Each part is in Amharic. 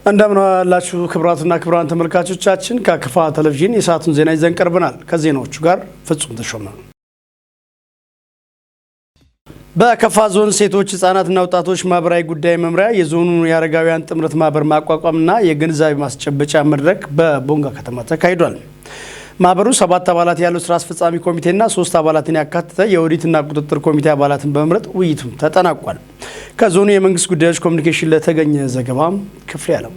እንደምን አላችሁ ክቡራትና ክቡራን ተመልካቾቻችን፣ ከከፋ ቴሌቪዥን የሰዓቱን ዜና ይዘን ቀርበናል። ከዜናዎቹ ጋር ፍጹም ተሾመ። በከፋ ዞን ሴቶች ህጻናትና ወጣቶች ማህበራዊ ጉዳይ መምሪያ የዞኑ የአረጋውያን ጥምረት ማህበር ማቋቋምና የግንዛቤ ማስጨበጫ መድረክ በቦንጋ ከተማ ተካሂዷል። ማህበሩ 7 አባላት ያሉት ስራ አስፈጻሚ ኮሚቴና 3 አባላትን ያካተተ የኦዲትና ቁጥጥር ኮሚቴ አባላትን በመምረጥ ውይይቱም ተጠናቋል። ከዞኑ የመንግስት ጉዳዮች ኮሚኒኬሽን ለተገኘ ዘገባ ክፍሌ አለሙ።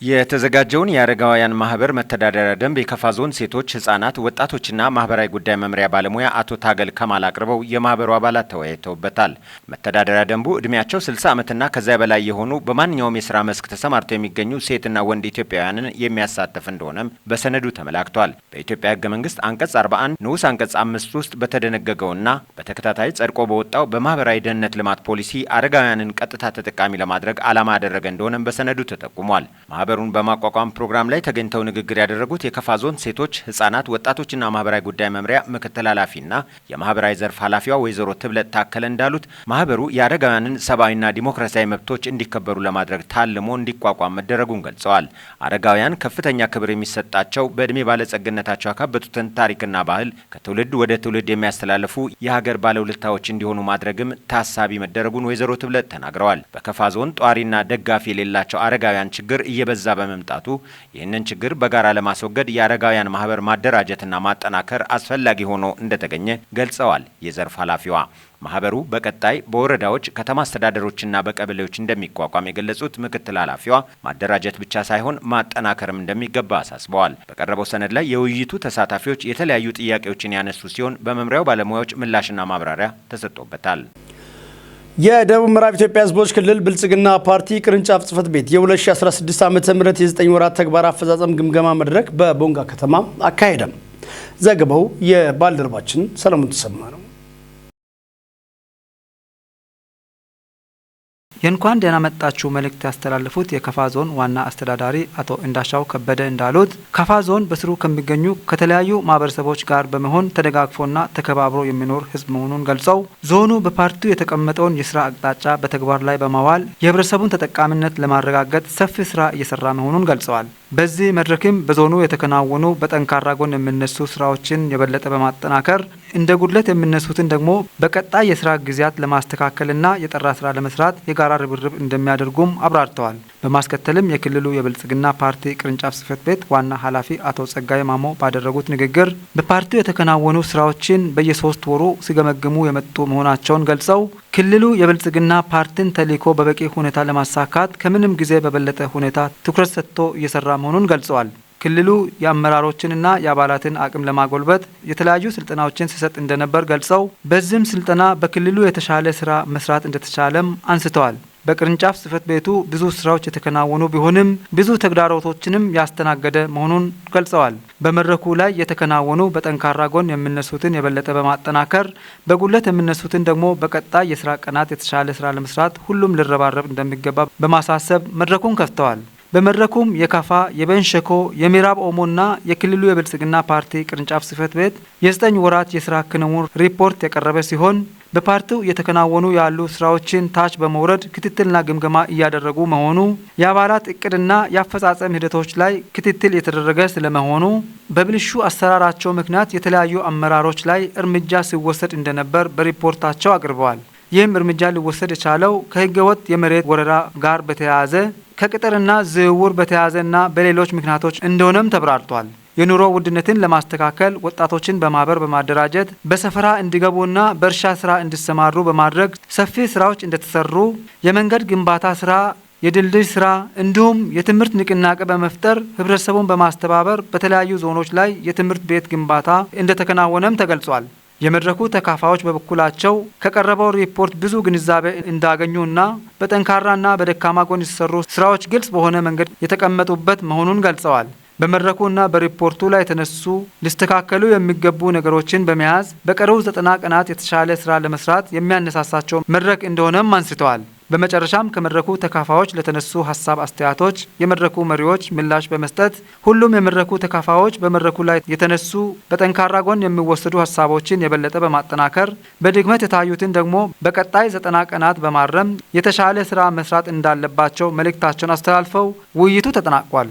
የተዘጋጀውን የአረጋውያን ማህበር መተዳደሪያ ደንብ የከፋ ዞን ሴቶች፣ ህጻናት፣ ወጣቶችና ማህበራዊ ጉዳይ መምሪያ ባለሙያ አቶ ታገል ከማል አቅርበው የማህበሩ አባላት ተወያይተውበታል። መተዳደሪያ ደንቡ እድሜያቸው 60 ዓመትና ከዚያ በላይ የሆኑ በማንኛውም የስራ መስክ ተሰማርተው የሚገኙ ሴትና ወንድ ኢትዮጵያውያንን የሚያሳትፍ እንደሆነም በሰነዱ ተመላክቷል። በኢትዮጵያ ህገ መንግስት አንቀጽ 41 ንዑስ አንቀጽ 5 ውስጥ በተደነገገውና በተከታታይ ጸድቆ በወጣው በማህበራዊ ደህንነት ልማት ፖሊሲ አረጋውያንን ቀጥታ ተጠቃሚ ለማድረግ ዓላማ ያደረገ እንደሆነም በሰነዱ ተጠቁሟል። ማህበሩን በማቋቋም ፕሮግራም ላይ ተገኝተው ንግግር ያደረጉት የከፋ ዞን ሴቶች፣ ህጻናት፣ ወጣቶችና ማህበራዊ ጉዳይ መምሪያ ምክትል ኃላፊና የማህበራዊ ዘርፍ ኃላፊዋ ወይዘሮ ትብለጥ ታከለ እንዳሉት ማህበሩ የአረጋውያንን ሰብአዊና ዲሞክራሲያዊ መብቶች እንዲከበሩ ለማድረግ ታልሞ እንዲቋቋም መደረጉን ገልጸዋል። አረጋውያን ከፍተኛ ክብር የሚሰጣቸው በእድሜ ባለጸግነታቸው ያካበቱትን ታሪክና ባህል ከትውልድ ወደ ትውልድ የሚያስተላልፉ የሀገር ባለውለታዎች እንዲሆኑ ማድረግም ታሳቢ መደረጉን ወይዘሮ ትብለጥ ተናግረዋል። በከፋ ዞን ጧሪና ደጋፊ የሌላቸው አረጋውያን ችግር እየበዛ በመምጣቱ ይህንን ችግር በጋራ ለማስወገድ የአረጋውያን ማህበር ማደራጀትና ማጠናከር አስፈላጊ ሆኖ እንደተገኘ ገልጸዋል። የዘርፍ ኃላፊዋ ማህበሩ በቀጣይ በወረዳዎች፣ ከተማ አስተዳደሮችና በቀበሌዎች እንደሚቋቋም የገለጹት ምክትል ኃላፊዋ ማደራጀት ብቻ ሳይሆን ማጠናከርም እንደሚገባ አሳስበዋል። በቀረበው ሰነድ ላይ የውይይቱ ተሳታፊዎች የተለያዩ ጥያቄዎችን ያነሱ ሲሆን በመምሪያው ባለሙያዎች ምላሽና ማብራሪያ ተሰጥቶበታል። የደቡብ ምዕራብ ኢትዮጵያ ሕዝቦች ክልል ብልጽግና ፓርቲ ቅርንጫፍ ጽህፈት ቤት የ2016 ዓ.ም የ9 ወራት ተግባር አፈጻጸም ግምገማ መድረክ በቦንጋ ከተማ አካሄደ። ዘገባው የባልደረባችን ሰለሞን ተሰማ ነው። የእንኳን ደህና መጣችሁ መልእክት ያስተላለፉት የከፋ ዞን ዋና አስተዳዳሪ አቶ እንዳሻው ከበደ እንዳሉት ከፋ ዞን በስሩ ከሚገኙ ከተለያዩ ማህበረሰቦች ጋር በመሆን ተደጋግፎና ተከባብሮ የሚኖር ህዝብ መሆኑን ገልጸው ዞኑ በፓርቲው የተቀመጠውን የስራ አቅጣጫ በተግባር ላይ በማዋል የህብረተሰቡን ተጠቃሚነት ለማረጋገጥ ሰፊ ስራ እየሰራ መሆኑን ገልጸዋል። በዚህ መድረክም በዞኑ የተከናወኑ በጠንካራ ጎን የሚነሱ ስራዎችን የበለጠ በማጠናከር እንደ ጉድለት የሚነሱትን ደግሞ በቀጣይ የስራ ጊዜያት ለማስተካከልና የጠራ ስራ ለመስራት የጋራ ርብርብ እንደሚያደርጉም አብራርተዋል። በማስከተልም የክልሉ የብልጽግና ፓርቲ ቅርንጫፍ ጽህፈት ቤት ዋና ኃላፊ አቶ ጸጋይ ማሞ ባደረጉት ንግግር በፓርቲው የተከናወኑ ስራዎችን በየ3 ወሩ ሲገመግሙ የመጡ መሆናቸውን ገልጸው ክልሉ የብልጽግና ፓርቲን ተልዕኮ በበቂ ሁኔታ ለማሳካት ከምንም ጊዜ በበለጠ ሁኔታ ትኩረት ሰጥቶ እየሰራ መሆኑን ገልጸዋል። ክልሉ የአመራሮችንና የአባላትን አቅም ለማጎልበት የተለያዩ ስልጠናዎችን ሲሰጥ እንደነበር ገልጸው በዚህም ስልጠና በክልሉ የተሻለ ስራ መስራት እንደተቻለም አንስተዋል። በቅርንጫፍ ጽህፈት ቤቱ ብዙ ስራዎች የተከናወኑ ቢሆንም ብዙ ተግዳሮቶችንም ያስተናገደ መሆኑን ገልጸዋል። በመድረኩ ላይ የተከናወኑ በጠንካራ ጎን የሚነሱትን የበለጠ በማጠናከር በጉድለት የሚነሱትን ደግሞ በቀጣይ የስራ ቀናት የተሻለ ስራ ለመስራት ሁሉም ሊረባረብ እንደሚገባ በማሳሰብ መድረኩን ከፍተዋል። በመድረኩም የከፋ፣ የቤንች ሸኮ፣ የምዕራብ ኦሞና የክልሉ የብልጽግና ፓርቲ ቅርንጫፍ ጽህፈት ቤት የ9 ወራት የስራ ክንውን ሪፖርት የቀረበ ሲሆን በፓርቲው እየተከናወኑ ያሉ ስራዎችን ታች በመውረድ ክትትልና ግምገማ እያደረጉ መሆኑ፣ የአባላት እቅድና የአፈጻጸም ሂደቶች ላይ ክትትል የተደረገ ስለመሆኑ፣ በብልሹ አሰራራቸው ምክንያት የተለያዩ አመራሮች ላይ እርምጃ ሲወሰድ እንደነበር በሪፖርታቸው አቅርበዋል። ይህም እርምጃ ሊወሰድ የቻለው ከህገወጥ የመሬት ወረራ ጋር በተያያዘ፣ ከቅጥርና ዝውውር በተያያዘና በሌሎች ምክንያቶች እንደሆነም ተብራርቷል። የኑሮ ውድነትን ለማስተካከል ወጣቶችን በማህበር በማደራጀት በሰፈራ እንዲገቡና በእርሻ ስራ እንዲሰማሩ በማድረግ ሰፊ ስራዎች እንደተሰሩ፣ የመንገድ ግንባታ ስራ፣ የድልድይ ስራ እንዲሁም የትምህርት ንቅናቄ በመፍጠር ህብረተሰቡን በማስተባበር በተለያዩ ዞኖች ላይ የትምህርት ቤት ግንባታ እንደተከናወነም ተገልጿል። የመድረኩ ተካፋዮች በበኩላቸው ከቀረበው ሪፖርት ብዙ ግንዛቤ እንዳገኙና በጠንካራና በደካማ ጎን የተሰሩ ስራዎች ግልጽ በሆነ መንገድ የተቀመጡበት መሆኑን ገልጸዋል። በመድረኩና በሪፖርቱ ላይ የተነሱ ሊስተካከሉ የሚገቡ ነገሮችን በመያዝ በቀሪው 90 ቀናት የተሻለ ስራ ለመስራት የሚያነሳሳቸው መድረክ እንደሆነም አንስተዋል። በመጨረሻም ከመድረኩ ተካፋዮች ለተነሱ ሀሳብ አስተያየቶች የመድረኩ መሪዎች ምላሽ በመስጠት ሁሉም የመድረኩ ተካፋዮች በመድረኩ ላይ የተነሱ በጠንካራ ጎን የሚወሰዱ ሀሳቦችን የበለጠ በማጠናከር፣ በድክመት የታዩትን ደግሞ በቀጣይ 90 ቀናት በማረም የተሻለ ስራ መስራት እንዳለባቸው መልእክታቸውን አስተላልፈው ውይይቱ ተጠናቋል።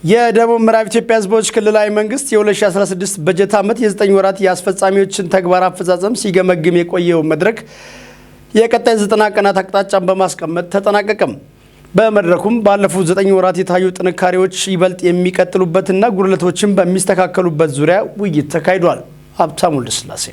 የደቡብ ምዕራብ ኢትዮጵያ ሕዝቦች ክልላዊ መንግስት የ2016 በጀት ዓመት የ9 ወራት የአስፈጻሚዎችን ተግባር አፈጻጸም ሲገመግም የቆየው መድረክ የቀጣይ 90 ቀናት አቅጣጫን በማስቀመጥ ተጠናቀቀም። በመድረኩም ባለፉት 9 ወራት የታዩ ጥንካሬዎች ይበልጥ የሚቀጥሉበትና ጉድለቶችን በሚስተካከሉበት ዙሪያ ውይይት ተካሂዷል። ሀብታሙ ወልደስላሴ።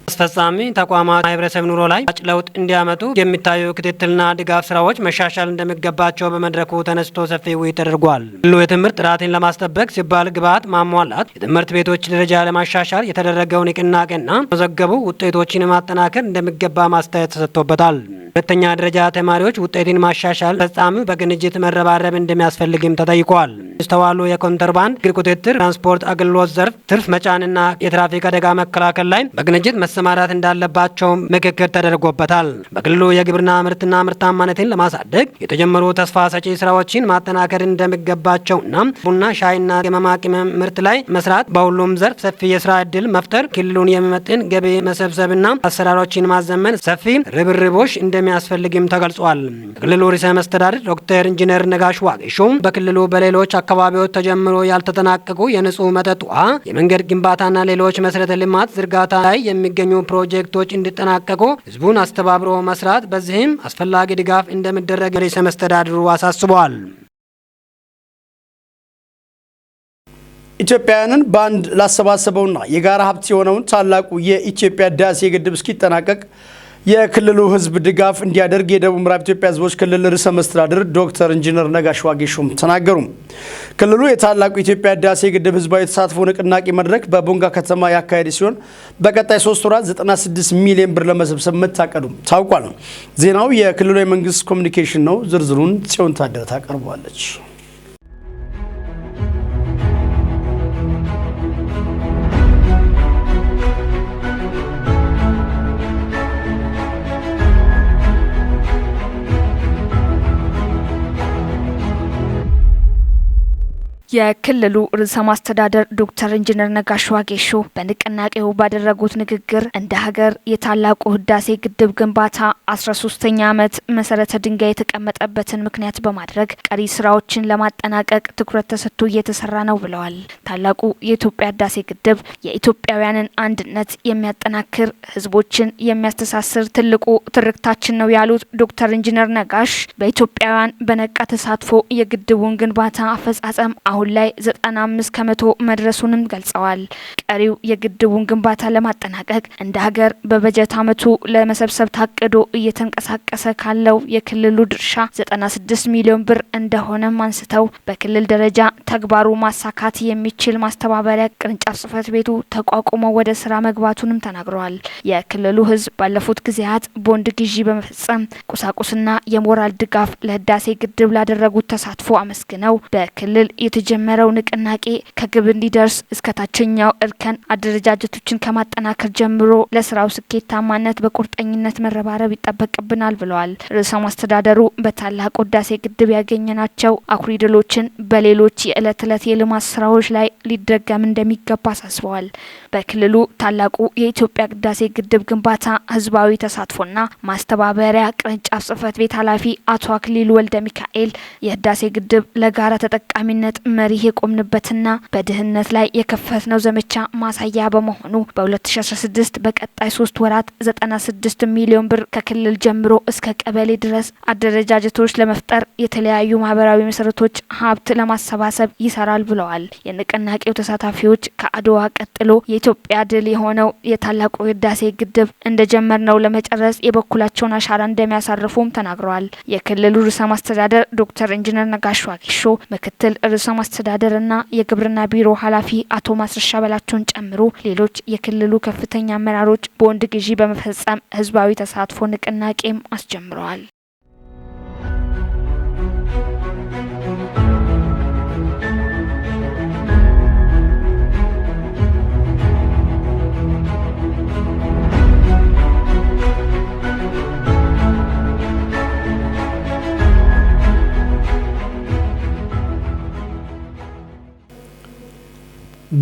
አስፈጻሚ ተቋማት ማህበረሰብ ኑሮ ላይ ለውጥ እንዲያመጡ የሚታዩ ክትትልና ድጋፍ ስራዎች መሻሻል እንደሚገባቸው በመድረኩ ተነስቶ ሰፊ ውይይት ተደርጓል። ክልሉ የትምህርት ጥራትን ለማስጠበቅ ሲባል ግብዓት ማሟላት፣ የትምህርት ቤቶች ደረጃ ለማሻሻል የተደረገው ንቅናቄና የተመዘገቡ ውጤቶችን ማጠናከር እንደሚገባ ማስተያየት ተሰጥቶበታል። ሁለተኛ ደረጃ ተማሪዎች ውጤትን ማሻሻል ፈጻሚው በቅንጅት መረባረብ እንደሚያስፈልግም ተጠይቋል። የተስተዋሉ የኮንትሮባንድ ቁጥጥር፣ ትራንስፖርት አገልግሎት ዘርፍ ትርፍ መጫንና የትራፊክ አደጋ መከላከል ላይ በቅንጅት መሰማራት እንዳለባቸው ምክክር ተደርጎበታል። በክልሉ የግብርና ምርትና ምርታማነትን ለማሳደግ የተጀመሩ ተስፋ ሰጪ ስራዎችን ማጠናከር እንደሚገባቸውና ቡና፣ ሻይና ቅመማ ቅመም ምርት ላይ መስራት፣ በሁሉም ዘርፍ ሰፊ የስራ እድል መፍጠር፣ ክልሉን የሚመጥን ገቢ መሰብሰብና አሰራሮችን ማዘመን ሰፊ ርብርቦሽ እንደሚያስፈልግም ተገልጿል። የክልሉ ርዕሰ መስተዳድር ዶክተር ኢንጂነር ነጋሽ ዋጌሾ በክልሉ በሌሎች አካባቢዎች ተጀምሮ ያልተጠናቀቁ የንጹህ መጠጥ ውሃ፣ የመንገድ ግንባታና ሌሎች መሰረተ ልማት ዝርጋታ ላይ የሚገኙ ፕሮጀክቶች እንዲጠናቀቁ ህዝቡን አስተባብሮ መስራት፣ በዚህም አስፈላጊ ድጋፍ እንደሚደረግ ርዕሰ መስተዳድሩ አሳስበዋል። ኢትዮጵያውያንን በአንድ ላሰባሰበውና የጋራ ሀብት የሆነውን ታላቁ የኢትዮጵያ ህዳሴ ግድብ እስኪጠናቀቅ የክልሉ ህዝብ ድጋፍ እንዲያደርግ የደቡብ ምዕራብ ኢትዮጵያ ህዝቦች ክልል ርዕሰ መስተዳድር ዶክተር ኢንጂነር ነጋሽ ዋጌሾም ተናገሩ። ክልሉ የታላቁ የኢትዮጵያ ህዳሴ ግድብ ህዝባዊ ተሳትፎ ንቅናቄ መድረክ በቦንጋ ከተማ ያካሄደ ሲሆን በቀጣይ 3 ወራት 96 ሚሊዮን ብር ለመሰብሰብ መታቀዱ ታውቋል። ዜናው የክልሉ የመንግስት ኮሚኒኬሽን ነው። ዝርዝሩን ጽዮን ታደረ ታቀርበዋለች። የክልሉ ርዕሰ መስተዳድር ዶክተር ኢንጂነር ነጋሽ ዋጌሾ በንቅናቄው ባደረጉት ንግግር እንደ ሀገር የታላቁ ህዳሴ ግድብ ግንባታ 13ኛ ዓመት መሰረተ ድንጋይ የተቀመጠበትን ምክንያት በማድረግ ቀሪ ስራዎችን ለማጠናቀቅ ትኩረት ተሰጥቶ እየተሰራ ነው ብለዋል። ታላቁ የኢትዮጵያ ህዳሴ ግድብ የኢትዮጵያውያንን አንድነት የሚያጠናክር፣ ህዝቦችን የሚያስተሳስር ትልቁ ትርክታችን ነው ያሉት ዶክተር ኢንጂነር ነጋሽ በኢትዮጵያውያን በነቃ ተሳትፎ የግድቡን ግንባታ አፈጻጸም አሁን ላይ 95% መድረሱንም ገልጸዋል። ቀሪው የግድቡን ግንባታ ለማጠናቀቅ እንደ ሀገር በበጀት ዓመቱ ለመሰብሰብ ታቅዶ እየተንቀሳቀሰ ካለው የክልሉ ድርሻ 96 ሚሊዮን ብር እንደሆነም አንስተው በክልል ደረጃ ተግባሩ ማሳካት የሚችል ማስተባበሪያ ቅርንጫፍ ጽሕፈት ቤቱ ተቋቁሞ ወደ ስራ መግባቱንም ተናግረዋል። የክልሉ ህዝብ ባለፉት ጊዜያት ቦንድ ግዢ በመፈጸም ቁሳቁስና የሞራል ድጋፍ ለህዳሴ ግድብ ላደረጉት ተሳትፎ አመስግነው በክልል የተጀመረው ንቅናቄ ከግብ እንዲደርስ እስከ ታችኛው እርከን አደረጃጀቶችን ከማጠናከር ጀምሮ ለስራው ስኬታማነት በቁርጠኝነት መረባረብ ይጠበቅብናል ብለዋል። ርዕሰ መስተዳድሩ በታላቁ ህዳሴ ግድብ ያገኘናቸው አኩሪ ድሎችን በሌሎች የዕለት ዕለት የልማት ስራዎች ላይ ሊደገም እንደሚገባ አሳስበዋል። በክልሉ ታላቁ የኢትዮጵያ ህዳሴ ግድብ ግንባታ ህዝባዊ ተሳትፎና ማስተባበሪያ ቅርንጫፍ ጽሕፈት ቤት ኃላፊ አቶ አክሊሉ ወልደ ሚካኤል የህዳሴ ግድብ ለጋራ ተጠቃሚነት መሪህ የቆምንበትና በድህነት ላይ የከፈትነው ዘመቻ ማሳያ በመሆኑ በ2016 በቀጣይ 3 ወራት 96 ሚሊዮን ብር ከክልል ጀምሮ እስከ ቀበሌ ድረስ አደረጃጀቶች ለመፍጠር የተለያዩ ማህበራዊ መሰረቶች ሀብት ለማሰባሰብ ይሰራል ብለዋል። የንቅናቄው ተሳታፊዎች ከአድዋ ቀጥሎ የኢትዮጵያ ድል የሆነው የታላቁ ህዳሴ ግድብ እንደጀመርነው ለመጨረስ የበኩላቸውን አሻራ እንደሚያሳርፉም ተናግረዋል። የክልሉ ርዕሰ መስተዳድር ዶክተር ኢንጂነር ነጋሽ ዋጌሾ፣ ምክትል ርዕሰ መስተዳድርና የግብርና ቢሮ ኃላፊ አቶ ማስረሻ በላቸውን ጨምሮ ሌሎች የክልሉ ከፍተኛ አመራሮች ቦንድ ግዢ በመፈጸም ህዝባዊ ተሳትፎ ንቅናቄም አስጀምረዋል።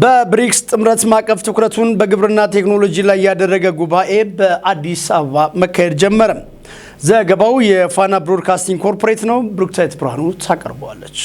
በብሪክስ ጥምረት ማዕቀፍ ትኩረቱን በግብርና ቴክኖሎጂ ላይ ያደረገ ጉባኤ በአዲስ አበባ መካሄድ ጀመረ። ዘገባው የፋና ብሮድካስቲንግ ኮርፖሬት ነው። ብሩክታይት ብርሃኑ ታቀርበዋለች።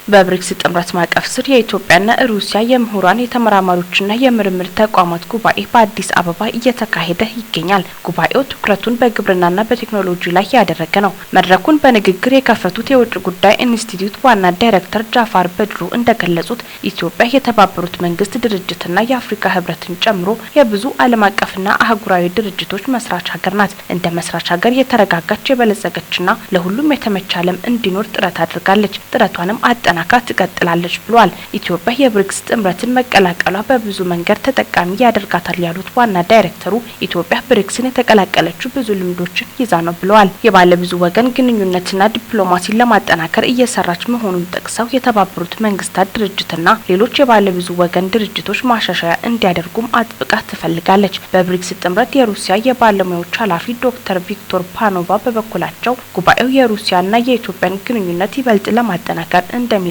በብሪክስ ጥምረት ማዕቀፍ ስር የኢትዮጵያና ሩሲያ የምሁራን፣ የተመራማሪዎችና የምርምር ተቋማት ጉባኤ በአዲስ አበባ እየተካሄደ ይገኛል። ጉባኤው ትኩረቱን በግብርናና በቴክኖሎጂ ላይ ያደረገ ነው። መድረኩን በንግግር የከፈቱት የውጭ ጉዳይ ኢንስቲትዩት ዋና ዳይሬክተር ጃፋር በድሩ እንደገለጹት ኢትዮጵያ የተባበሩት መንግስት ድርጅትና የአፍሪካ ህብረትን ጨምሮ የብዙ ዓለም አቀፍና አህጉራዊ ድርጅቶች መስራች ሀገር ናት። እንደ መስራች ሀገር የተረጋጋች፣ የበለጸገችና ለሁሉም የተመቸ ዓለም እንዲኖር ጥረት አድርጋለች። ጥረቷንም አጠናክራ ትቀጥላለች ብሏል። ኢትዮጵያ የብሪክስ ጥምረትን መቀላቀሏ በብዙ መንገድ ተጠቃሚ ያደርጋታል ያሉት ዋና ዳይሬክተሩ ኢትዮጵያ ብሪክስን የተቀላቀለችው ብዙ ልምዶችን ይዛ ነው ብለዋል። የባለብዙ ወገን ግንኙነትና ዲፕሎማሲን ለማጠናከር እየሰራች መሆኑን ጠቅሰው የተባበሩት መንግስታት ድርጅትና ሌሎች የባለብዙ ወገን ድርጅቶች ማሻሻያ እንዲያደርጉም አጥብቃ ትፈልጋለች። በብሪክስ ጥምረት የሩሲያ የባለሙያዎች ኃላፊ ዶክተር ቪክቶር ፓኖቫ በበኩላቸው ጉባኤው የሩሲያና የኢትዮጵያን ግንኙነት ይበልጥ ለማጠናከር እንደሚጠቅም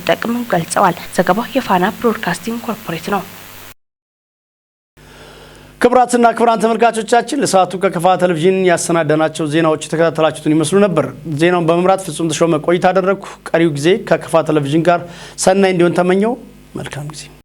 ገልጸዋል። ዘገባው የፋና ብሮድካስቲንግ ኮርፖሬት ነው። ክቡራትና ክቡራን ተመልካቾቻችን፣ ለሰዓቱ ከከፋ ቴሌቪዥን ያሰናዳናቸው ዜናዎች የተከታተላችሁትን ይመስሉ ነበር። ዜናውን በመምራት ፍጹም ተሾመ ቆይታ አደረግኩ። ቀሪው ጊዜ ከከፋ ቴሌቪዥን ጋር ሰናይ እንዲሆን ተመኘሁ። መልካም ጊዜ።